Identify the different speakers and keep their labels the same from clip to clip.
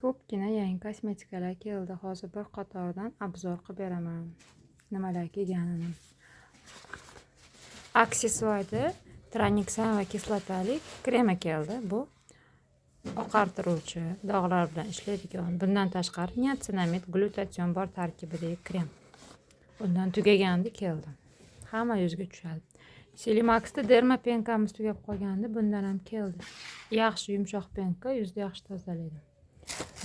Speaker 1: Ko'pgina yangi kosmetikalar keldi. Hozir bir qatordan обзор qilib beraman nimalar kelganini. Aksessuarda traneksamova kislotali kremi keldi. Bu oqartiruvchi, dog'lar bilan ishlaydigan. Bundan tashqari niatsinamid, glutation bor tarkibidagi krem. Bundan tugagandi, keldi. Hamma yuzga tushadi. Celimaxda дермо пенка miz tugab qolgandi, bundan ham keldi. Yaxshi yumshoq пенка, yuzni yaxshi tozalaydi.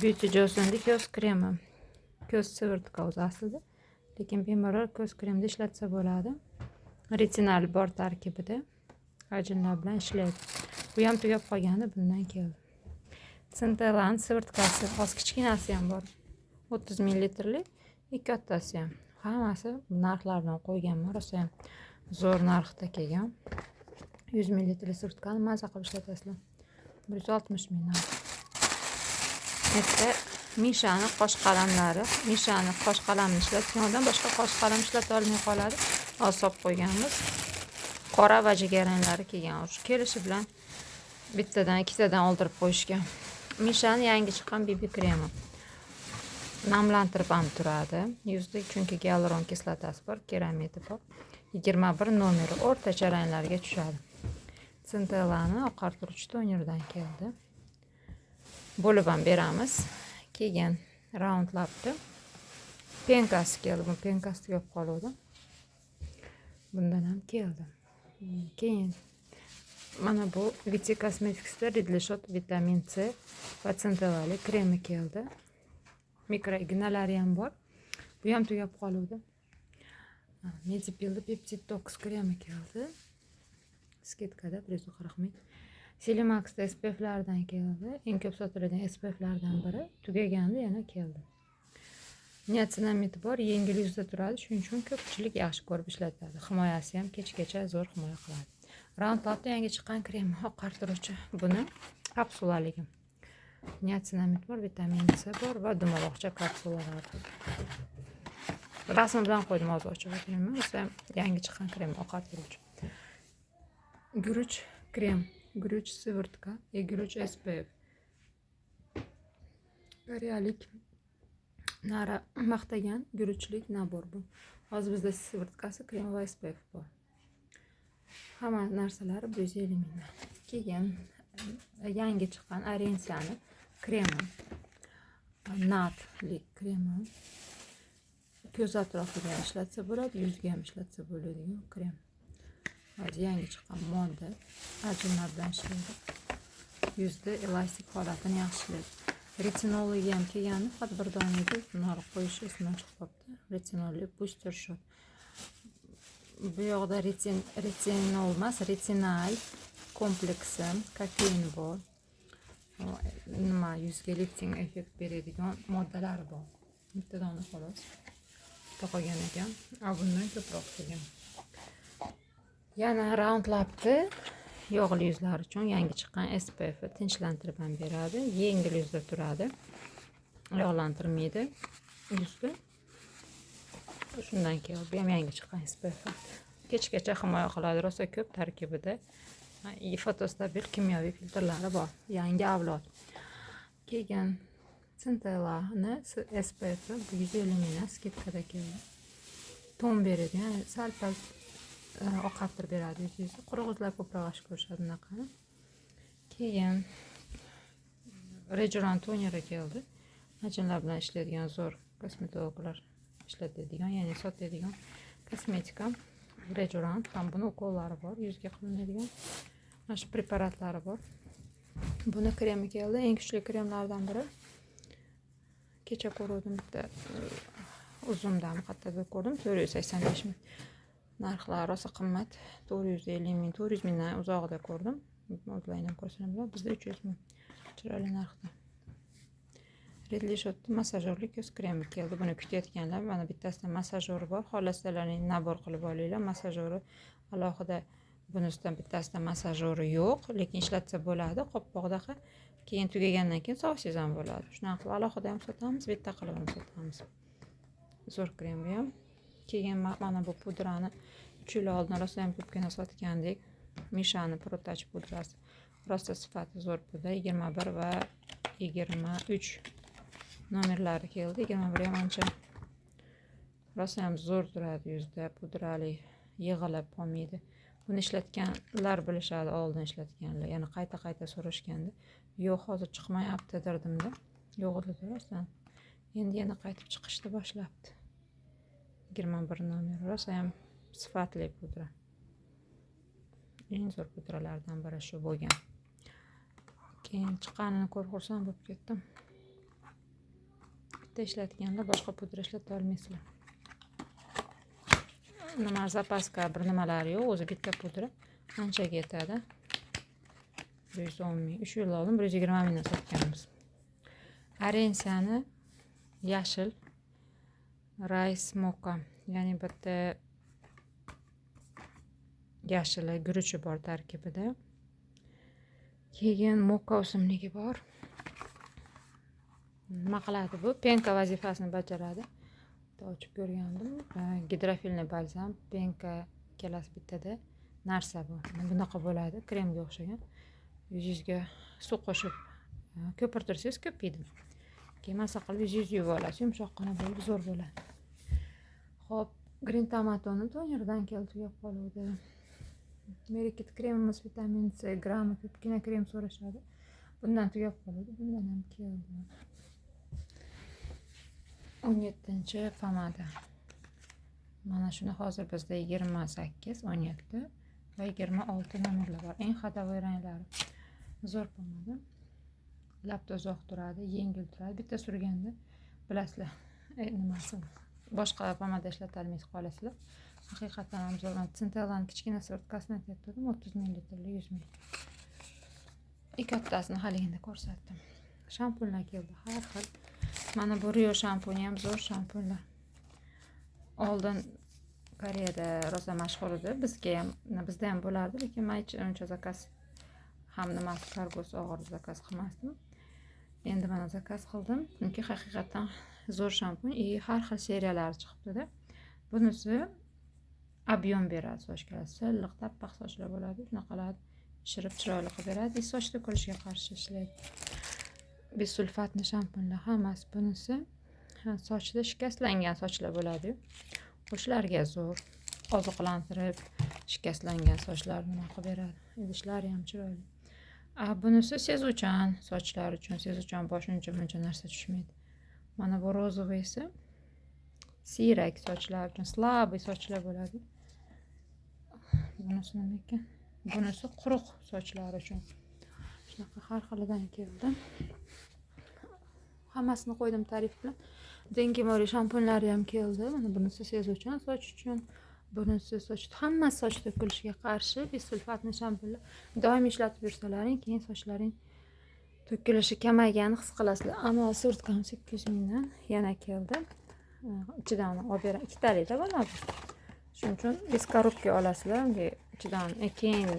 Speaker 1: Beauty Johnson'da ko'z kremi. Ko'z сыворотка o'zi aslida, lekin bemalol ko'z kremida ishlatsa bo'ladi. Retinal bor tarkibida. Ajinlar bilan ishlaydi. Bu ham tugab qolgandi, bundan keldi. Centellan сыворотка si, hozir kichkinasi ham bor. 30 millilitrli, kattasi ham. Hammasi narxlar bilan qo'yganman, rosa ham zo'r narxda kelgan. 100 millilitrli сыворотка ni maza qilib ishlatasizlar. 160 ming narx. Bitta Mishani qosh qalamlari. Mishani qosh qalamini ishlatgan odam boshqa qosh qalam ishlata olmay qoladi. Hozir solib qo'yganmiz. Qora va jigarranglari kelgan. Shu kelishi bilan bittadan, ikkitadan oldirib qo'yishgan. Mishani yangi chiqqan BB kremi. Namlantirib ham turadi yuzni, chunki gialuron kislotasi bor, keramidi bor. 21 nomeri, o'rtacha ranglarga tushadi. Centellani oqartiruvchi tonerdan keldi. Bo'lib ham beramiz. Keyin Round Labda пенка si keldi. Bu пенка si tugab qoluvdi. Bundan ham keldi. Keyin mana bu VT Cosmetics'da Ridley Shot vitamin C va centellali kremi keldi. Mikroignalari ham bor. Bu ham tugab qoluvdi. Medipilda Peptid Tox kremi keldi. Скидка da 140 ming. Celimaxda SPFlardan keldi. Eng ko'p sotiladigan SPFlardan biri tugagandi, yana keldi. Niatsinamid bor, yengil yuzda turadi, shuning uchun ko'pchilik yaxshi ko'rib ishlatadi. Himoyasi ham kechgacha zo'r himoya qiladi. Round Labda yangi chiqqan krem oqartiruvchi. Buni kapsulaligi. Niatsinamid bor, vitamin C bor va dumaloqcha kapsulalar. Rasm bilan qo'ydim, hozir ochib o'tirmayman. O'zi ham yangi chiqqan krem oqartiruvchi. Guruch krem, guruch сыворотка и guruch SPF. Koreyalik Nara maqtagan guruchlik набор bu. Hozir bizda сыворотка si, krem va SPF bor. Hamma narsalari 150 mingdan. Keyin yangi chiqqan Arensiani kremi. Natlik kremi. Ko'z atrofiga ham ishlatsa bo'ladi, yuzga ham ishlatsa bo'ladigan krem. Hozir yangi chiqqan modda, ajinlar bilan ishlaydi. Yuzda elastik holatini yaxshilaydi. Retinolligi ham kelgandi, faqat bir dona edi. Buni qo'yish esimdan chiqib qolibdi. Retinolli booster shot. Bu yoqda retinol emas, retinal kompleksi, kofein bor. Nima, yuzga lifting effekt beradigan moddalari bor. Bitta dona xolos. Bitta qolgan ekan. A bundan ko'proq kelgan. Yana Round Labda yog'li yuzlar uchun yangi chiqqan SPF tinchlantirib ham beradi. Yengil yuzda turadi. Yog'lantirmaydi yuzni. Shundan keyin bu ham yangi chiqqan SPF. Kechgacha himoya qiladi. Rosa ko'p tarkibida fotostabil kimyoviy filtrlari bor. Yangi avlod. Keyin Centellani SPF bu 150 mingdan скидка da keldi. Ton beradi, ya'ni sal pal oqartirib beradi yuzingizni. Quruq yuzlar ko'proq yaxshi ko'rishadi bunaqani. Keyin Rejuran toneri keldi. Ajinlar bilan ishlaydigan zo'r kosmetologlar ishlatadigan, ya'ni sotadigan kosmetika. Rejuran ham buni ukollari bor, yuzga qilinadigan mana shu preparatlari bor. Buni kremi keldi, eng kuchli kremlardan biri. Kecha ko'ruvdim bitta, Uzumdan qayerdadir ko'rdim, 485 ming. Narxlari rosa qimmat, 450 ming, 400 mingdan uzog'ida ko'rdim. O'zlaring ham ko'rsanglar bo'ladi. Bizda 300 ming. Chiroyli narxda. Ridley Shotda massajyorli ko'z kremi keldi. Buni kutayotganlar, mana bittasida massajyori bor. Xohlasalaring набор qilib olinglar. Massajyori alohida, bunisidan bittasida massajyori yo'q, lekin ishlatsa bo'ladi qopqoqdaqa. Keyin tugagandan keyin solsangiz ham bo'ladi. Shunaqa qilib alohida ham sotamiz, bitta qilib ham sotamiz. Zo'r krem bu ham. Keyin mana bu pudrani 3 yil oldin rosa ham ko'pgina sotgandik. Mishani Pro Touch pudrasi. Rosa sifati zo'r pudra, 21 va 23. Nomerlari keldi. 21 ham ancha rosayam zo'r turadi yuzda, pudrali yig'ilib qolmaydi. Buni ishlatganlar bilishadi, oldin ishlatganlar. Yana qayta qayta so'rashganda, yo'q, hozir chiqmayapti derdimda. Yo'q edi rostdan. Endi yana qaytib chiqishni boshlabdi. 21 nomer rosayam sifatli pudra. Eng zo'r pudralardan biri shu bo'lgan. Keyin chiqqanini ko'rib xursand bo'lib ketdim. Bitta ishlatganlar boshqa pudra ishlata olmaysizlar. Nima, запаска bir nimalari yo'q, o'zi bitta pudra anchaga yetadi. 110 ming. 3 yil oldin 120 mingdan sotganmiz. Arensiani yashil rice mocha, ya'ni bitta yashili guruchi bor tarkibida. Keyin moka o'simligi bor. Nima qiladi bu? Пенка vazifasini bajaradi. Bitta ochib ko'rgandim. Гидрофильный balzam, пенка ikkalasi bittada narsa bu. Bunaqa bo'ladi, kremga o'xshagan. Yuzingizga suv qo'shib ko'pirtirsangiz ko'piydi. Keyin maza qilib yuzingizni yuvib olasiz, yumshoqqina bo'lib zo'r bo'ladi. Xo'p, Green Tomatoni toneridan keldi, tugab qoluvdi. Bereket kremimiz vitamin C, grammi ko'pgina krem so'rashadi. Bundan tugab qoluvdi, bundan ham keldi. 17 pomada. Mana shuni hozir bizda 28, 17 va 26 nomerlar bor. Eng ходовой ranglari. Zo'r pomada. Labda uzoq turadi, yengil turadi. Bitta surganda bilasizlar, nimasi, boshqa pomada ishlata olmaysiz qolasizlar. Haqiqatan ham zo'r. Centellani kichkina свёртка sini aytayotgandim, 30 millilitrli 100 ming. Ikkittasini haligini ko'rsatdim. Shampunlar keldi har xil. Mana bu Rio shampuni ham zo'r shampunlar. Oldin Koreyada rosa mashhur edi. Bizga ham, bizda ham bo'lardi, lekin men hech uncha заказ ham nimasi, kargosi og'ir, заказ qilmasdim. Endi mana заказ qildim, chunki haqiqatdan zo'r shampun и har xil seriyalari chiqibdi-da. Bunisi объем beradi sochga. Silliq, tappoq sochlar bo'ladi, shunaqalar shirib chiroyli qilib beradi. И soch to'kilishiga qarshi ishlaydi. Бессульфатный shampunlar hammasi. Bunisi sochda shikastlangan sochlar bo'ladi-yu, o'shalarga zo'r. Oziqlantirib, shikastlangan sochlarni nima qilib beradi. Idishlari ham chiroyli. A bunisi sezuvchan sochlar uchun, sezuvchan bosh, uncha buncha narsa tushmaydi. Mana bu розовый si siyrak sochlar uchun, слабый sochlar bo'ladi. Bunisi nima ekan? Bunisi quruq sochlar uchun. Shunaqa har xilidan keldi. Hammasini qo'ydim tarif bilan. Denki Mori shampunlari ham keldi. Mana bunisi sezuvchan soch uchun. Bunisi soch, hammasi soch to'kilishiga qarshi бессульфатный shampunlar. Doim ishlatib yursalaring, keyin sochlaring to'kilishi kamayganini his qilasizlar. Ammo свёртка m 800 mingdan yana keldi. Ichidan olib beraman. Ikkitalikda bu. Shuning uchun без коробка olasizlar. Unga ichidan keyin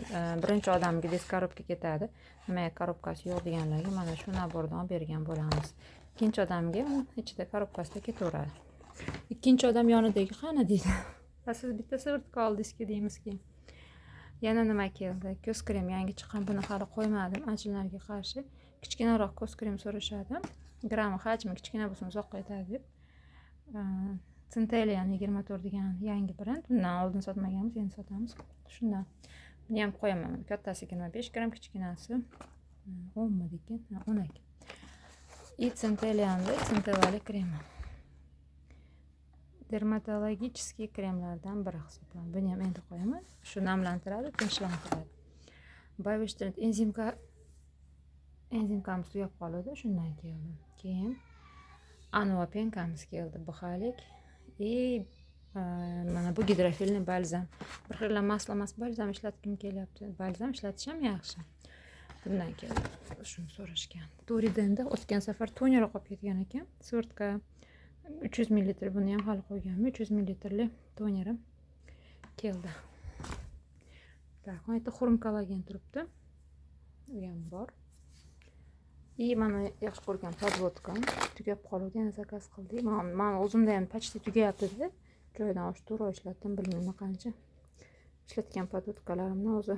Speaker 1: birinchi odamga без коробка ketadi. Nimaga коробка si yo'q deganlarga mana shu набор dan olib bergan bo'lamiz. Ikkinchi odamga ichida коробка sida ketaveradi. Ikkinchi odam yonidagi qani deydi. Va siz bitta свёртка oldingizki deymiz keyin. Yana nima keldi? Ko'z krem yangi chiqqan, buni hali qo'ymadim. Ajinlarga qarshi kichkinaroq ko'z krem so'rashadi. Grammi, hajmi kichkina bo'lsin, uzoqqa yetadi deb. Centellian 24 degan yangi brend. Bundan oldin sotmaganmiz, endi sotamiz. Shundan. Buni ham qo'yaman. Kattasi 25 gramm, kichkinasi 10 midi ekan? Ha, 10 ekan. И Centellian'da centellali kremi. Dermatologический kremlardan biri hisoblanadi. Buni ham endi qo'yaman. Shu namlantiradi, tinchlantiradi. Biostrength энзимка, энзимка miz tugab qoldi, shundan keldi. Keyin Anua пенка miz keldi, buxalik. И mana bu гидрофильный balzam. Bir xil масло emas, balzam ishlatgim kelyapti. Balzam ishlatish ham yaxshi. Bundan keldi. Shuni so'rashgan. Toridenda o'tgan safar toner qolib ketgan ekan. Свёртка 300 ml, buni ham hali qo'yganman. 300 mlli tonerim keldi. Так, mana yerda xurum kollagen turibdi. U ham bor. И mana yaxshi ko'rgan подводка m tugab qoluvdi, yana заказ qildik. Man o'zimda ham почти tugayapti-da. Joyidan oshib 4 oy ishlatdim, bilmayman qancha. Ishlatgan подводка larimni o'zi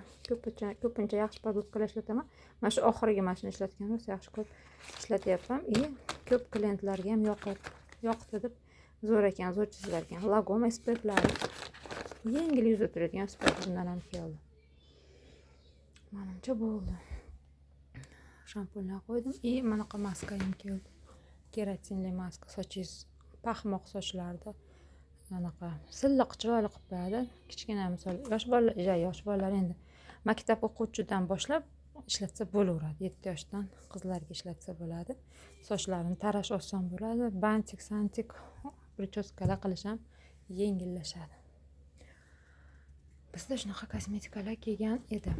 Speaker 1: ko'pincha yaxshi подводка lar ishlataman. Mana shu oxirgi mana shuni ishlatgan rosa yaxshi ko'p ishlatyapman. И Ko'p klientlarga ham yoqdi deb, zo'r ekan, zo'r chizilar ekan. Lagom SPFlari, yengil yuzda turadigan SPF, bundan ham keldi. Manimcha, bo'ldi. Shampunlar qo'ydim. И bunaqa maska ham keldi, keratinli maska. Sochingiz paxmoq sochlarda anaqa silliq, chiroyli qilib qo'yadi. Kichkina, misol, yosh bolalar, yosh bolalar endi maktab o'quvchidan boshlab ishlatsa bo'laveradi, 7 yoshdan qizlarga ishlatsa bo'ladi. Sochlarini tarash oson bo'ladi, бантик сантик, причёска lar qilish ham yengillashadi. Bizda shunaqa kosmetikalar kelgan edi.